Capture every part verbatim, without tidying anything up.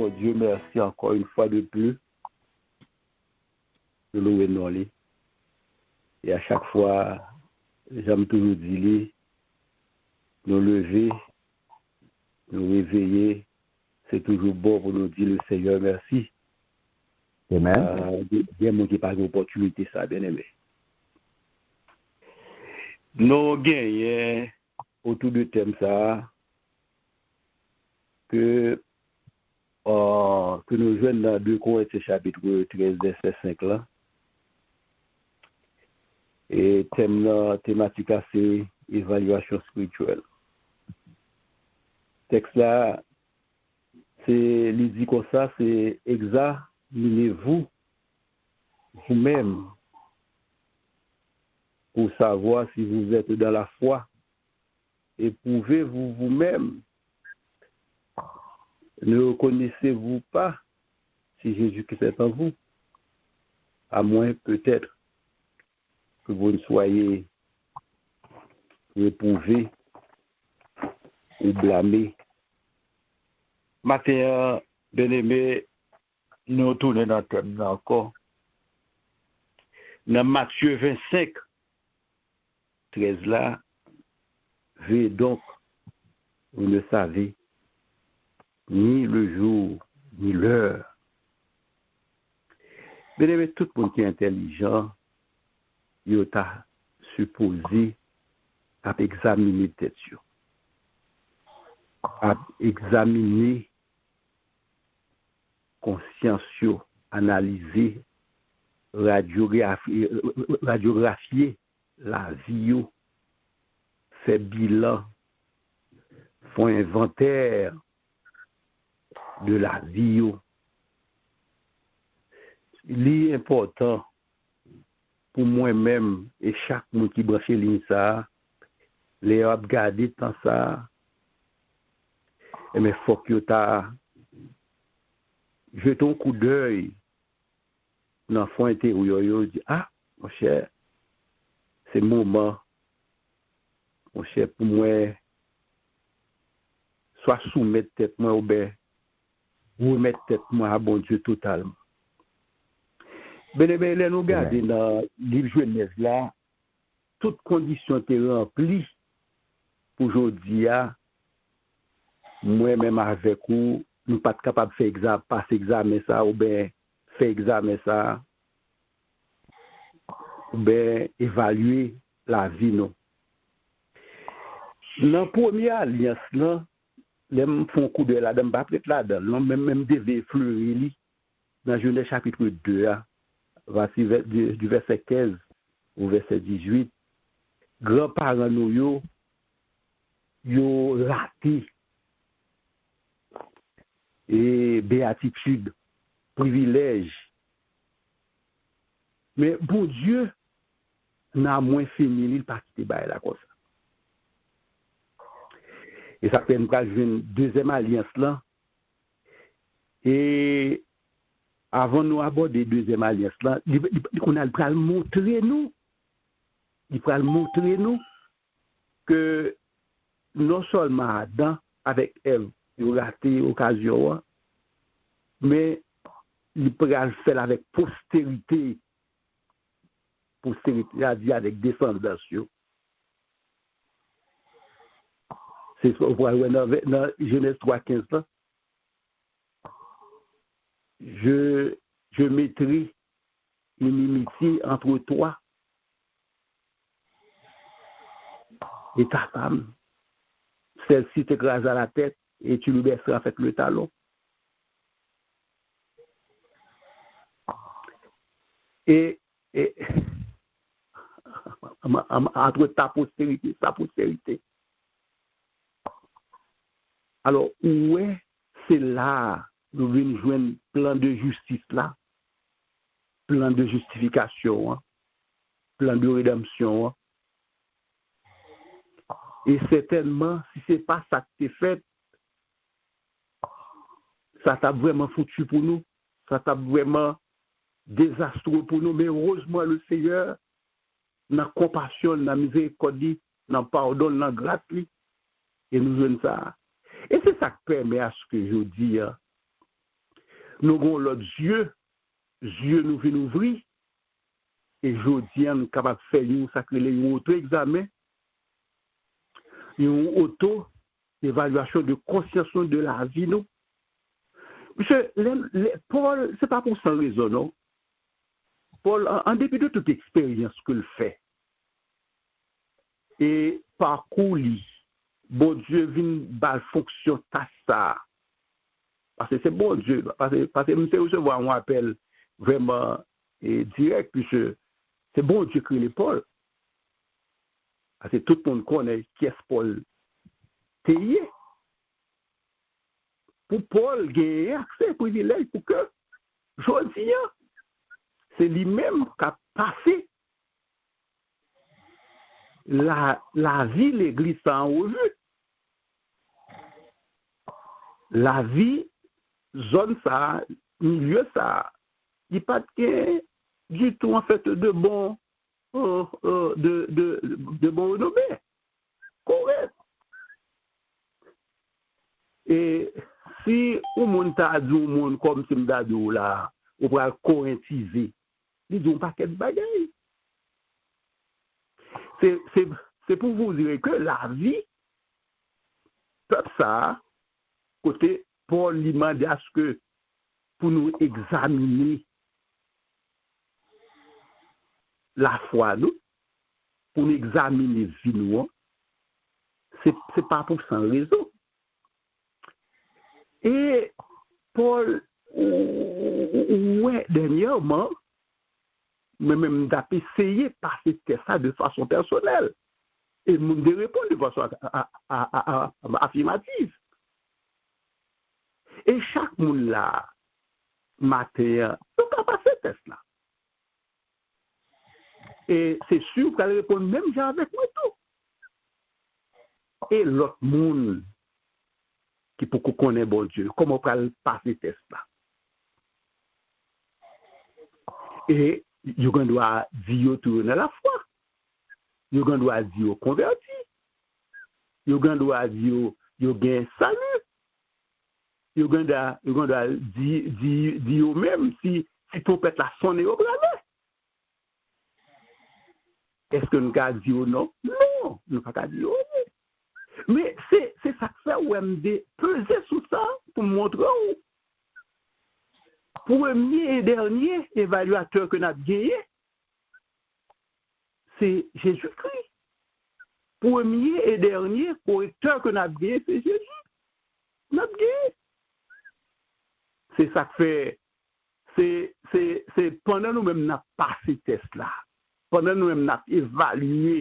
Dieu merci encore une fois de plus. Nou louwe non li. E a chak fwa, jan m toujou di li, nou leve, nou reveye, se toujou bon pou nou di le Seigneur merci. Amen. Ah, gen moun ki pa gen opòtinite sa, byeneme. Nou genyen otou de tèm sa a ke ke nou jwenn nan de Korentyen chapit trèz vèsè senk la. E tèm nan, tematik la se evalyasyon espirityèl. Tèks la, se li di konsa, se examinez-vous vous-même pour savoir si vous êtes dans la foi. Éprouvez-vous vous-même. Ne reconnaissez-vous pas si Jésus-Christ est en vous, à moins peut-être que vous ne soyez réprouvé ou blâmé. Maten an, byeneme, nou tounen nan tèm nan ankò. Nan Matye vennsenk, trèz la, veye donk, vous ne savez ni le jour ni l'heure. Byeneme, tout moun ki entèlijan, yo ta sipoze ap egzamine tèt yo, ap egzamine konsyans yo, analize, radyografi, radyografye lavi yo, fè bilan, fè yon envantè de lavi yo. Li enpòtan pou mwen menm e chak moun ki branche liy sa a, lè y ap gade tan sa a, enben, fòk yo ta jete yon koudèy nan fon enteryè yo, di, a, monchè, se moman, monchè, pou mwen swa soumèt tèt mwen oubyen remèt tèt mwen a Bondye totalman. Byeneme, lè nou gade nan liv Jenèz la, tout kondisyon te ranpli pou jodi a, mwen menm avèk ou, nou pa t kapab fè egza, pase egzamen sa a oubyen fè egzamen sa a, oubyen evalye lavi nou. Nan premye alyans lan, lè m fè yon koudèy ladan, m pa t ret ladan l non, men, men m te vle eflere li nan Jenèz chapit de a, vasi vè, di, di vèsè kenz ou vèsè dizuit, granparan nou yo, yo rate e beyatitid, privilèj. Men Bondye, nan amou enfini li, li pa kite bagay la konsa. E sa fè n pral jwenn dezyèm alyans lan. E avan nou abòde dezyèm alyans lan, li, li, li kounye a, li pral montre nou, li pral montre nou ke non sèlman Adan avèk Èv yo rate okazyon an, men li pral fè l avèk posterite. Posterite a di avèk desandans yo. Se sa w pral wè nan, nan Jenèz twa kenz lan. Je, je mettrai inimitié entre toi et ta femme. Celle-ci t'écrasera la tête et tu lui baisseras avec le talon. Et, et entre ta postérité, sa postérité. Alò, ou wè, se la a nou vin jwenn plan de jistis la, plan de jistifikasyon an, plan de redanmsyon an. E sètènman, si se pa sa k te fèt, sa t ap vrèman fouti pou nou, sa t ap vrèman dezastre pou nou. Men erezman, le Seyè, nan konpasyon l, nan mizerikòd li, nan padon l, nan gras li, e nou jwenn sa a. E se sa k pèmèt aske jodi a, nou gen yon lòt zye, zye nou vin ouvri, e jodi a nou kapab fè yon, sa k rele yon oto egzamen, yon oto evalyasyon de konsyans nou, de lavi nou. Misye, lè, lè, Pòl, se pa pou san rezon, non. Pòl, an, an depi de tout eksperyans ke l fè, e pakou li, Bondye vin ba l fonksyon, tach sa a. Paske se Bondye, paske, paske m te resevwa yon apèl vrèman, e, dirèk, puisque se Bondye ki rele Pòl. Paske tout moun konnen kiyès Pòl te ye. Pou Pòl genyen aksè, privilèj, pou ke jodi a, se li menm k ap pase la, lavi legliz sa an revi. Lavi zòn sa a, milye sa a, li pa t gen ditou, an fèt, de bon, euh, euh, de, de, de bon renome. Korèk. E si yon moun ta di yon moun, kòm si m ta di w la, ou pral korentize, li di yon pakèt bagay. Se, se, se pou vous dire que lavi pèp sa a, kote Pòl li mande aske pou nou egzamine lafwa nou, pou nou egzamine vi nou an, se, se pa pou san rezon. E Pòl, ou, ou, ou wè, dènyèman, mwen menm, m t ap eseye pase tès la de fason pèsonèl. E moun te reponn de fason a, a, a, a, a, afimatif. E chak moun la, maten an, nou ka pase tès la. E se si w pral reponn menm jan avèk mwen tou. E lòt moun ki poko konnen Bondye, kòman w pral pase tès la? E yo gen dwa di yo tou yo nan lafwa. Yo gen dwa di yo konvèti. Yo gen dwa di yo, yo gen sali. Yo gen dwa, yo gen dwa di, di, di yo menm si, si twonpèt la sonnen yo prale. Èske n ka di yo non? Non, nou pa ka di yo non. Men se, se sa k fè w wè m de peze sou sa pou m montre w. Premye e dènye evalyatè ke n ap genyen, se Jezikri. Premye e dènye korektè ke n ap genyen, se Jezi. N ap genyen. Se sa k fè, se, se, se pandan nou menm n ap pase tès la, pandan nou menm n ap evalye,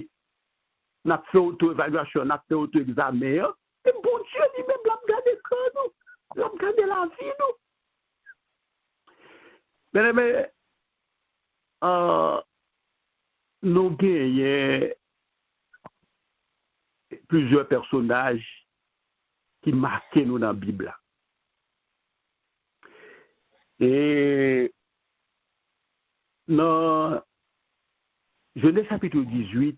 n ap fè oto-evalyasyon, n ap fè oto-egzamen an, e Bondye li menm l ap gade kè nou, l ap gade lavi nou. Byeneme, euh, nou genyen plizyè pèsonaj ki make nou nan Bib la. E nan Jenèz chapit dizuit,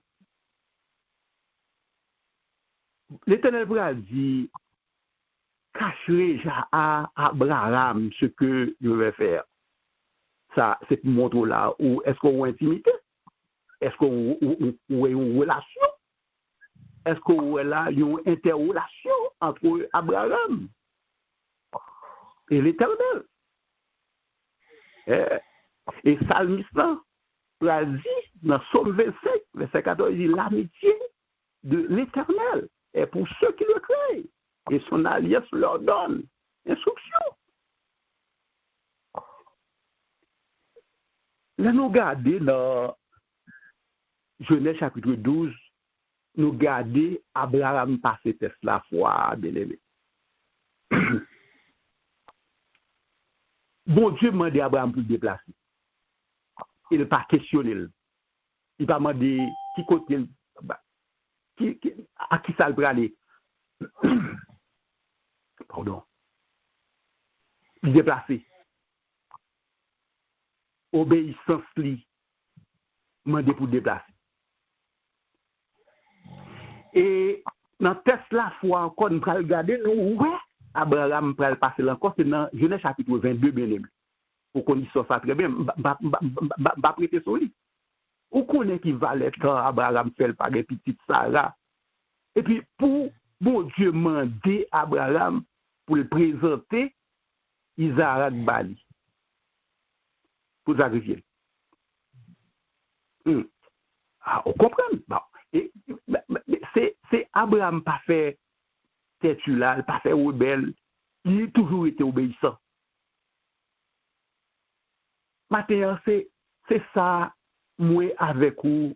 Letènèl pral di, cache déjà à Abraham ce que je vais faire. Sa, se pou montre w la, ou èske ou entimite? Èske ou, ou, ou, ou wè yon relasyon? Èske ou wè la yon entèrelasyon ant Abraham e Letènèl? E, e salmis lan pral di nan Sòm vennsenk, vèsè katòz, li di, l'amitié de l'Éternel est pour ceux qui le craignent, et son alliance leur donne instruction. Lè nou gade nan Jenèz chapit douz, nou gade Abraram pase tès lafwa a, byeneme. Bondye mande Abraram pou l deplase. E l pa kesyone l. Li pa mande ki kote l, ki, ki, a ki sa l prale. Padon. Li deplase. Obeyisans li mande pou deplase. E nan tès lafwa ankò, n pral gade, nou wè Abraram pral pase l ankò, se nan Jenèz chapit vennde, byeneme. Ou konn istwa sa trè byen, m pa- m pa- m pa- m pa- m pa- m pa prete sou li. Ou konnen ki valè tan Abraram fè l pa gen pitit, Sara. Epi pou Bondye mande Abraram pou l prezante Izarak ba li, pou l sakrifye l. Hmm. Ah, ou konprann? Bon. E, men- men- men se, se Abraram pa fè tèt la, l pa fè rebèl, li toujou rete obeyisan. Maten an, se, se sa mwen avèk ou,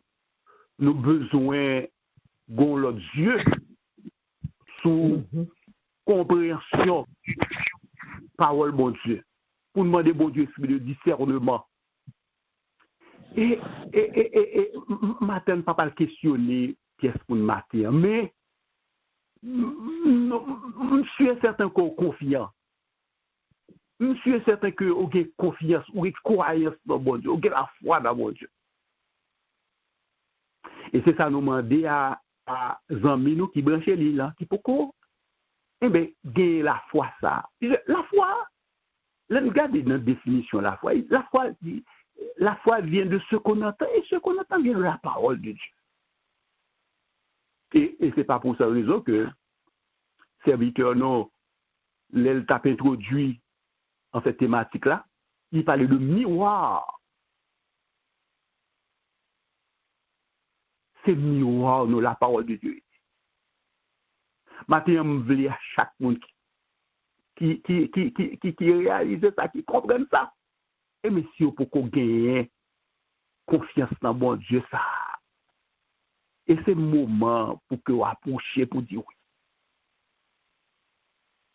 nou bezwen gon lòt zye sou konpreyansyon pawòl Bondye. Pou n mande Bondye espri de disèneman. E, e, e, e, e m- m- maten, n pa pral kesyone pyès moun maten an, men m- m- m- m si e sèten ke w konfyan. M si e sèten ke w gen konfyans, ou gen kwayans nan Bondye, ou gen lafwa nan Bondye. E se sa nou mande a, a zanmi nou ki branche li la, ki poko, enben, gen lafwa sa. Lafwa, lè n gade nan definisyon lafwa, lafwa, lafwa vyen de ce qu'on entend, et ce qu'on entend vient de la parole de Dieu. E, e se pa pou sa rezon ke sèvitè nou, lè l t ap entwodui, anfèt, tematik la, li pale de miwa. Se miwa nou, la parole de Dieu. Maten an, m vle a chak moun ki, ki, ki, ki, ki, ki, ki reyalize sa, ki konprann sa. E men si yo poko genyen konfyans nan Bondye sa a, e se moman pou ke w apwoche pou di wi.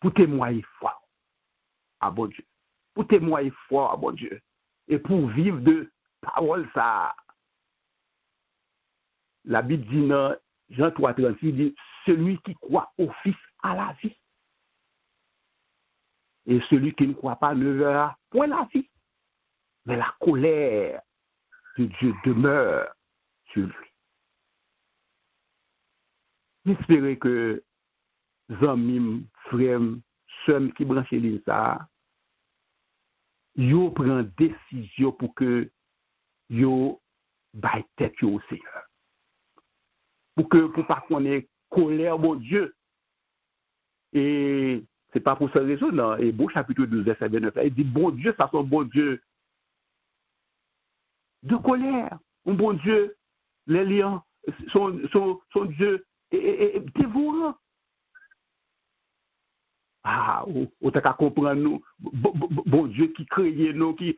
Pou temwaye fwa w a Bondye. Pou temwaye fwa w a Bondye. E pou viv de pawòl sa a. Labib di nan Jan twa trannsis, li di, celui qui croit au Fils a la vie. Et celui qui ne croit pas ne verra point la vie, mais la colère de Dieu demeure sur lui. M espere ke zanmi m, frè m, sè m ki branche liy sa a, yo pran desizyon pou ke yo bay tèt yo o Seyè. Pou ke, pou pa konnen kolè Bondye. E se pa pou sa rezon nan Ebre chapit douz, vèsè vennèf la, li di, Bondye, sa se yon Bondye de kolè, yon Bondye, lè li an, se yon, se yon, se yon Dye e, e, e, devoran. Ah, ou, ou ta ka konprann nou, Bo- Bo- Bo- Bondye ki kreye nou, ki,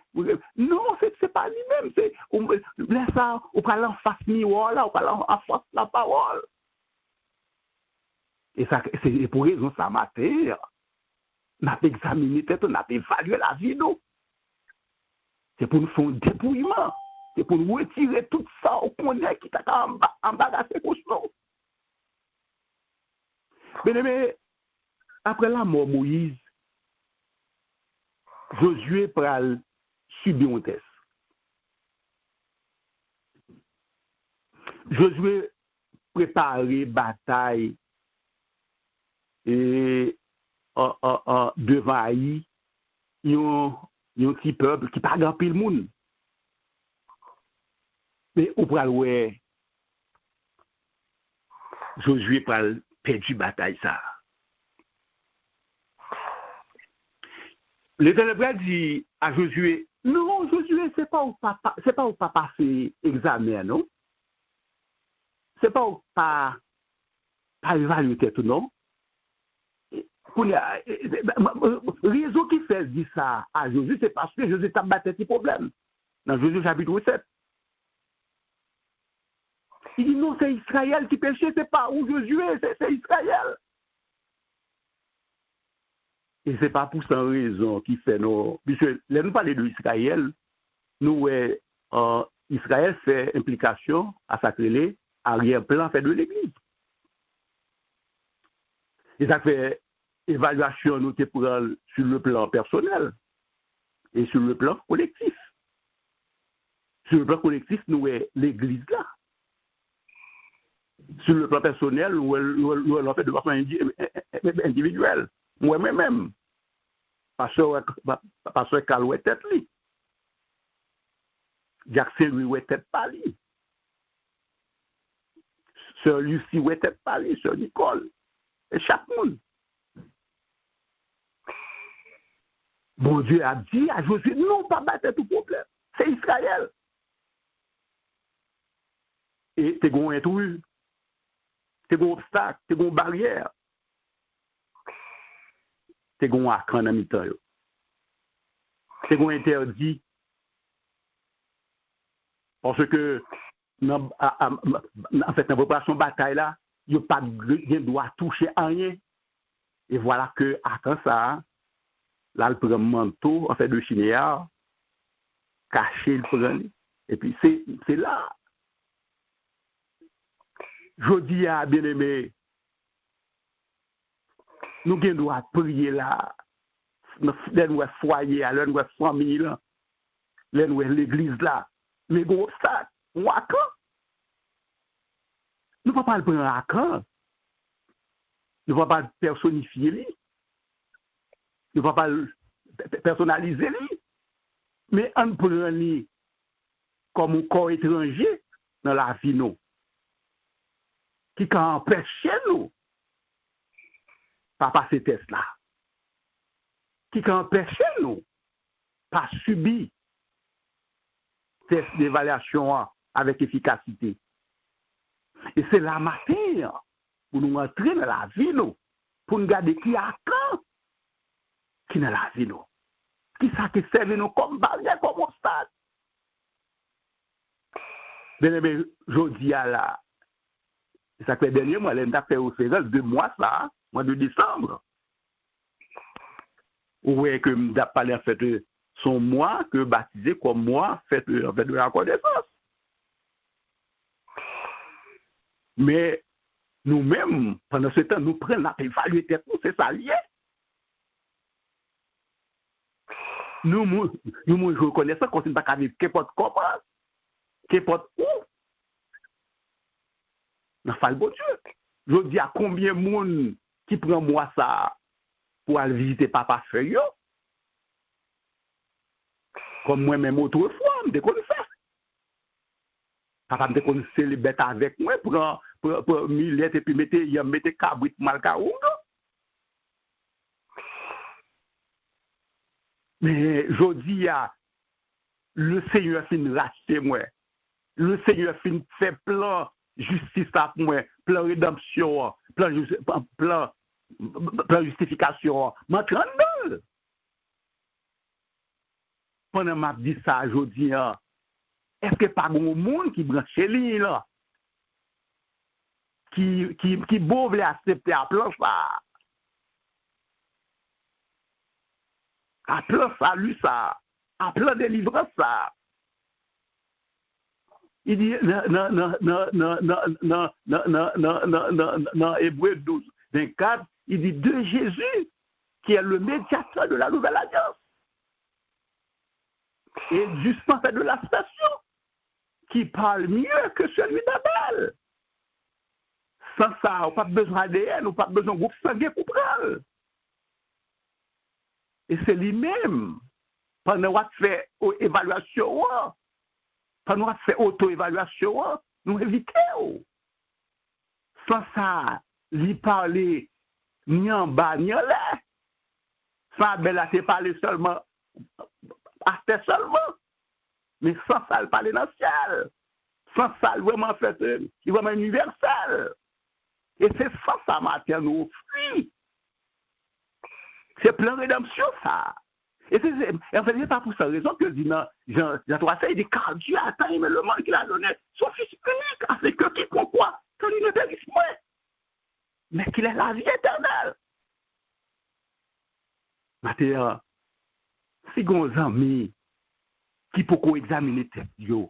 non, se, se pa li menm, se, ou, lè sa, ou pral anfas miwa la, ou pral an- anfas lapawòl. E sa, se pou rezon sa maten an, n ap egzamine tèt nou, n ap evalye lavi nou. Se pou nou fè yon depouyman. Se pou nou retire tout sa ou konnen ki ta ka anba- anbarase kous nou. Byeneme, apre lanmò Moyiz, Jozye pral sibi yon tès. Jozye prepare batay e, an, an, an, devan Ayi, yon, yon ti pèp ki pa gen anpil moun. Men ou pral wè Jozye pral pèdi batay sa a. Letènèl pral di a Jozye, non, Jozye, se pa ou pa, pa- se pa ou pa pase egzamen an, non. Se pa ou pa, pa evalye tèt ou, non. Kounye a, e, e, e, rezon ki fè l di sa a Jozye, se paske Jozye t ap bay tèt li pwoblèm. Nan Jozye chapit sèt. Li di, non, se Izrayèl ki peche, se pa ou, Jozye, se, se Izrayèl. E se pa pou san rezon ki fè nou, piske lè nou pale de Izrayèl, nou wè, euh, Izrayèl fè enplikasyon a sa k rele aryè plan fè de legliz. E sa k fè evalyasyon nou te pran l sur le plan personnel et sur le plan collectif. Sur le plan collectif, nou wè legliz la. Sur le plan personnel, nou wè, nou wè, nou wè l fè de fason indi- individyèl. M wè mwen menm. Pastè wè, pa- pastè Kal wè tèt li. Dyak Sen Lwi wè tèt pa li. Sè Lisi wè tèt pa li, sè Nikòl. E chak moun. Bondye ap di a Jozye, non, pa bay tèt ou pwoblèm. Se Izrayèl. E te gen yon entri, te gen yon obstak, te gen yon baryè, te gen yon akan nan mitan yo. Te gen yon entèdi. Paske nan, a, a, anfèt, nan preparasyon batay la, yo pa t gen dwa touche anyen. E vwala ke akan sa a, l al pran manto an fè de chine a, kache l pran li. Epi se, se la. Jodi a, byeneme, nou gen dwa priye la, lè n wè fwaye a, lè n wè fanmi lan, lè n wè legliz la, men gen obstak, yon akan. Nou pa pral pran akan. Nou pa pral pèsonifye li. Nou pa pral pè- pèsonalize li. Men ann pran li kòm yon kò etranje nan lavi nou, ki ka anpeche nou pa pase tès la, ki ka anpeche nou pa sibi tès de evalyasyon an avèk efikasite. E se la maten an pou nou antre nan lavi nou, pou n gade ki akan ki nan lavi nou, ki sa ki sèvi nou kòm baryè, kòm obstak. Byeneme, jodi a la, e sa k fè dènyèman, lè n t ap fè referans de mwa sa a, mwa de desanm, ou wè ke m t ap pale, anfèt, se yon mwa ke batize kòm mwa fèt, anfèt, de la konesans. Men, nou menm, pandan se tan, nou pran, n ap evalye tèt nou, se sa l ye. Nou, moun, nou, moun, rekonesan, kòmsi n pa ka viv kenpòt kòman, kenpòt ou, nan fas Bondye. Jodi a, konbyen moun ki pran mwa sa a pou al vizite papa fèy yo? Kòm mwen menm, otrefwa, m te konn fè. Papa m te konn sele bèt avèk mwen, pran, pran, pran milèt epi mete yanm, mete kabrit m al Kawoungan. Men jodi a, Lesenyè fin rachte mwen. Lesenyè fin fè plan jistis la pou mwen, plan redanmsyon an, plan, jis- plan, plan jistifikasyon an. M antre anndan l. Pandan m ap di sa jodi an, èske pa gen yon moun ki branche liy lan, ki, ki, ki bon vle aksepte a plan sa a? A plan sali sa a, a plan delivrans sa a. Li di nan, nan, nan, nan, nan, nan, nan, nan, nan, nan, nan, nan Ebre douz, vennkat, li di de Jésus, qui est le médiateur de la nouvelle alliance, et du sang fait de l'aspersion, qui parle mieux que celui d'Abel. San sa a, ou p ap bezwen A D N, ou p ap bezwen gwoup sangen pou pran l. E se li menm, pandan w ap fè o- evalyasyon w an, pandan w ap fè oto-evalyasyon w an, nou envite w. San sa a, li pale ni anba, ni anlè. San Abèl la te pale sèlman, atè sèlman. Men san sa a, l pale nan syèl. San sa a, l vrèman fè, li vrèman inivèsèl. E se san sa a maten an nou ofri. Se plan redanmsyon sa a. E se, se, e anfèt, se pa pou sa rezon ke l di nan Jan, Jan twa sèz, li di, car Dieu a tant aimé le monde qu'il a donné son Fils unique, afin que quiconque croit en lui ne périsse point, mais qu'il ait la vie éternelle. Maten an, si gen yon zanmi ki poko egzamine tèt yo,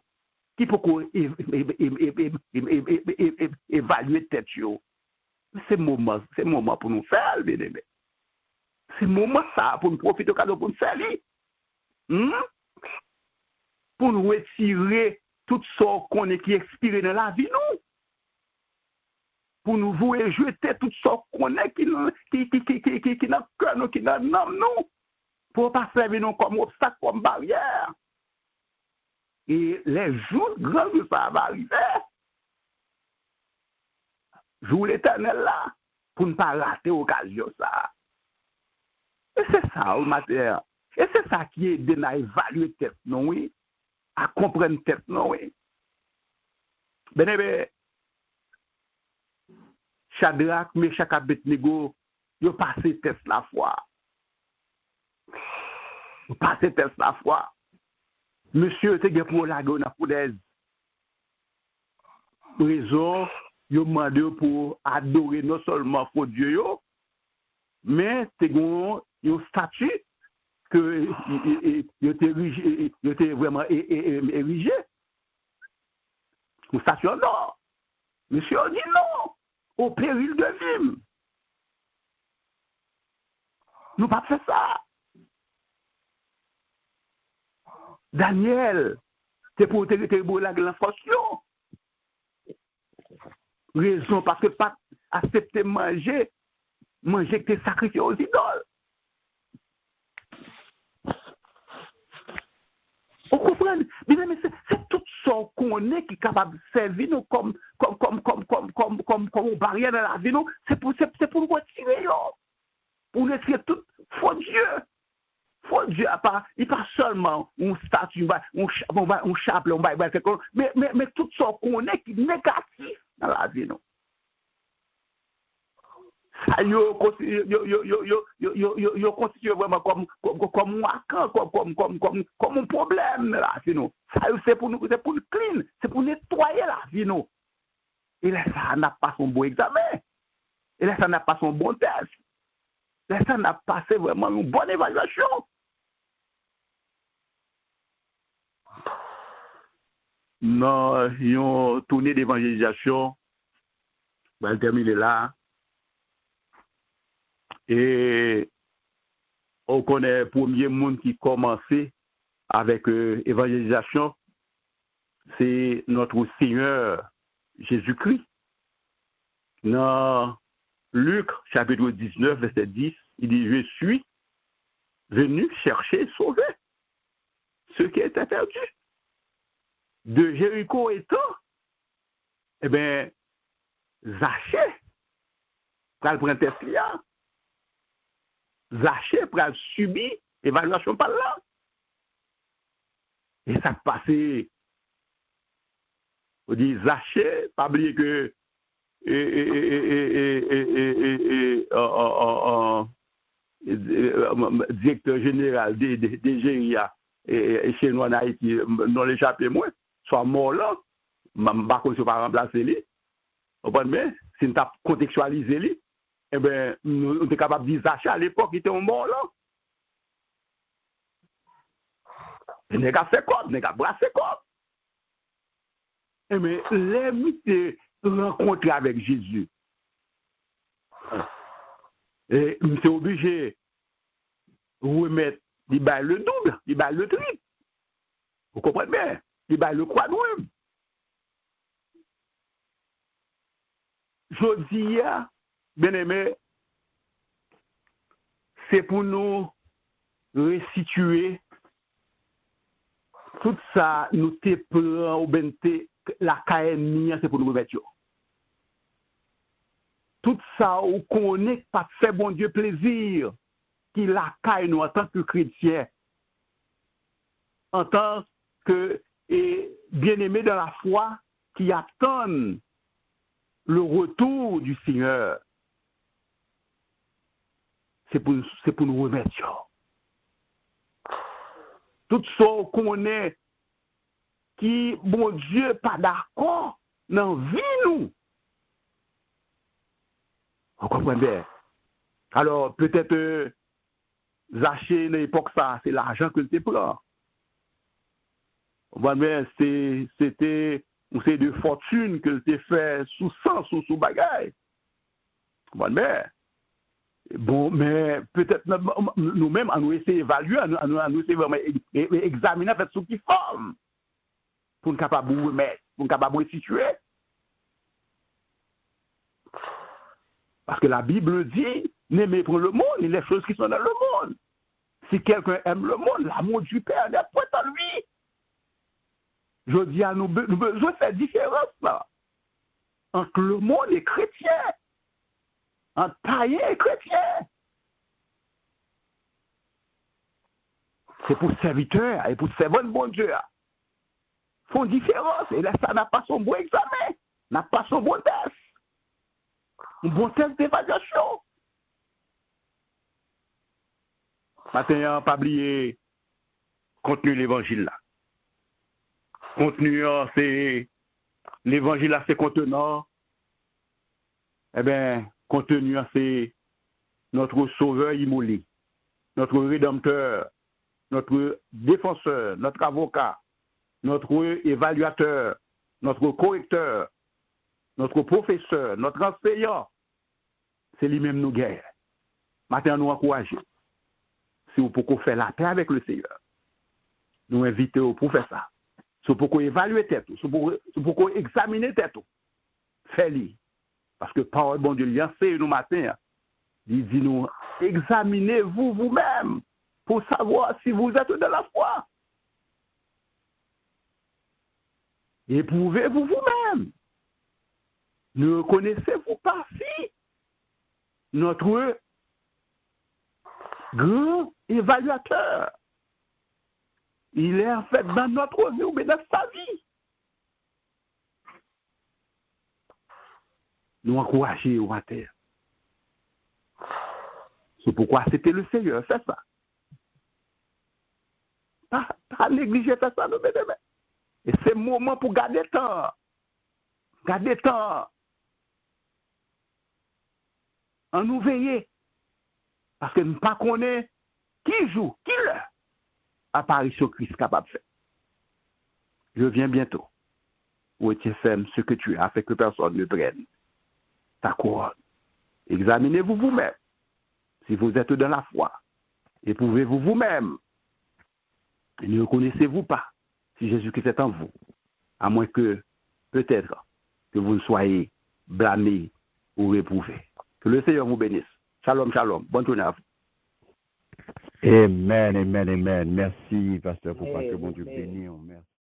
ki poko e- e- e- e- e- e- e- e- e- e- e- e- evalye tèt yo, se moman, se moman pou nou fè l, byeneme. Se moman sa a pou nou pwofite okazyon pou nou fè li. Hmm? Pou nou retire tout sa w konnen ki ekspire nan lavi nou. pou nou voye jete tout sa w konnen ki nan, ki, ki, ki, ki, ki, ki nan kè nou, ki nan nanm nou, pou yo pa sèvi nou kòm obstak, kòm baryè. E lè jou, gran jou sa a va rive, jou Letènèl la, pou n pa rate okazyon sa a. E se sa, wi, maten an. E se sa ki ede n a evalye tèt nou, wi, a konprann tèt nou, wi. Byeneme, Chadrak, Mechak, Abednego, yo pase tès lafwa. Yo pase tès lafwa. Mesye yo te gen pou yo lage yo nan founèz. Rezon, yo mande yo pou adore non sèlman fo dye yo, men te gen yon estati ke e, e, e, yo te erije, e, e, yo te vrèman e, e, e, erije. Yon estati an nò. Mesye yo di non, o peril de vi m. Nou p ap fè sa. Danyèl te pou te rete pou lage l nan fòs yo. Rezon, paske l pa t aksepte manje, manje ki te sakrifye o zidòl. Ou konprann? Byeneme, se, se tout sa w konnen ki kapab sèvi nou kòm, kòm, kòm, kòm, kòm, kòm, kòm, kòm yon baryè nan lavi nou. Se pou, se, se pou nou retire yo. Pou nou retire tout fo dye. Fo dye a pa, li pa sèlman yon estati, yon, ba- yon, cha- yon, ba- yon chaplè, yon bagay, bagay, kèlkonk, men, men, men tout sa w konnen ki negatif nan lavi nou. Sa yo konsi- yo, yo, yo, yo, yo, yo, yo, yo konstitye vrèman kòm, kòm, kòm, kòm yon akan, kòm, kòm, kòm, kòm, kòm yon pwoblèm nan lavi nou. Sa yo se pou nou, se pou nou clean, se pou netwaye lavi nou. E lè sa a, n ap pase yon bon egzamen. E lè sa a, n ap pase yon bon tès. Lè sa a, n ap pase vrèman yon bòn evalyasyon. Nan yon toune devanjelizasyon, m pral tèmine la. E ou konnen premye moun ki kòmanse avèk, euh, evanjelizasyon, se notre Seigneur Jésus-Christ. Nan Lik, chapitre dix-neuf, verset dix, il dit, je suis venu chercher et sauver ce qui était perdu. De Jéricho étant, e ben, Zache pral pran tès li a. Zache pral sibi evalyasyon pa l la. E sa k pase? Ou di Zache, pa bliye ke, e, e, e, e, e, e, e, e, e, an, an, an, an, e, e, e, direktè jeneral de, de, D G I a, e, e, e, chez nou an Ayiti, non l echape mwen, swa Morlan, m, m pa konn si yo pa ranplase li. Ou konprann byen? Si n t ap kontekstyalize li, e ben, nou, nou te kapab di Zache alepòk, li te yon Morlan. Nèg ap fè kòb, nèg ap brase kòb. E ben, lè misye rankontre avèk Jezi, e misye oblije remèt, li bay le double, li bay le triple. Ou konprann byen? Li bay le quadruple. Jodi a, byeneme, se pou nou resitye tout sa nou te pran oubyen te lakay ènmi an, se pou nou remèt yo. Tout sa ou konnen k pa t fè Bondye plezi, ki lakay nou antanke kretyen, antanke, e, byeneme dan lafwa ki atann le retour du Seigneur. Se pou, se pou nou remèt yo. Tout sa w konnen ki Bondye pa dakò nan vi nou. Ou konprann byen? Alò, petèt, euh, Zache, nan epòk sa, se lajan ke l te pran. Ou konprann byen? Se, se te yon seri de fòtin ke l te fè sou san, sou, sou bagay. Ou konprann byen? Bon, men petèt nan, nou menm, ann nou eseye evalye, ann nou, ann nou, ann nou eseye vrèman e, e, e, egzamine, anfèt, sou ki fòm pou n kapab remèt, pou n kapab restitye. Parce que la Bible dit, n'aimez point le monde, ni les choses qui sont dans le monde. Si quelqu'un aime le monde, l'amour du Père n'est point en lui. Jodi a, nou, be- nou bezwen fè diferans la ant lemonn e kretyen, ant payen e kretyen. Se pou sèvitè a e pou sèvant Bondye a fè yon diferans. E lè sa, n ap pase yon bon egzamen, n ap pase yon bon tès, yon bon tès devalyasyon. Maten an, pa bliye kontni levanjil la. Kontni an, se levanjil la, se kontenan. Ebyen, kontni an, se notre Sauveur immolé, notre Rédempteur, notre Défenseur, notre Avocat, notre Évaluateur, notre Correcteur, notre Professeur, notre Enseignant. Se li menm nou genyen. Maten an, nou ankouraje w. Si w poko fè lapè avèk Leseyè, nou envite w pou w fè sa. Si w poko evalye tèt ou, si w poko, si w poko egzamine tèt ou, fè li. Paske pawòl Bondye li anseye nou maten an, li di nou, examinez-vous vous-même pour savoir si vous êtes dans la foi. Éprouvez-vous vous-même. Ne reconnaissez-vous pas si notre grand évaluateur, il est en fait dans notre vie ou bien dans sa vie. Nou ankouraje yo atè. Se poukwa aksepte Leseyè, fè sa. Pa, pa neglije fè sa, nou, byeneme. E se moman pou gade tan an. Gade tan an. Ann nou veye. Paske n pa konnen ki jou, ki lè aparisyon Kris kapab fèt. Je viens bientôt. Retiens ferme ce que tu as, afin que personne ne prenne ta couronne. Examinez-vous vous-même, si vous êtes dans la foi. Éprouvez-vous vous-même. Ne reconnaissez-vous pas si Jésus-Christ est en vous, à moins que, peut-être, que vous ne soyez blâmés ou réprouvés. Que le Seigneur vous bénisse. Shalom, shalom. Bonne journée à vous. Amen, amen, amen. Mèsi, pastè, pou pastè. Bondye beni w. Mèsi.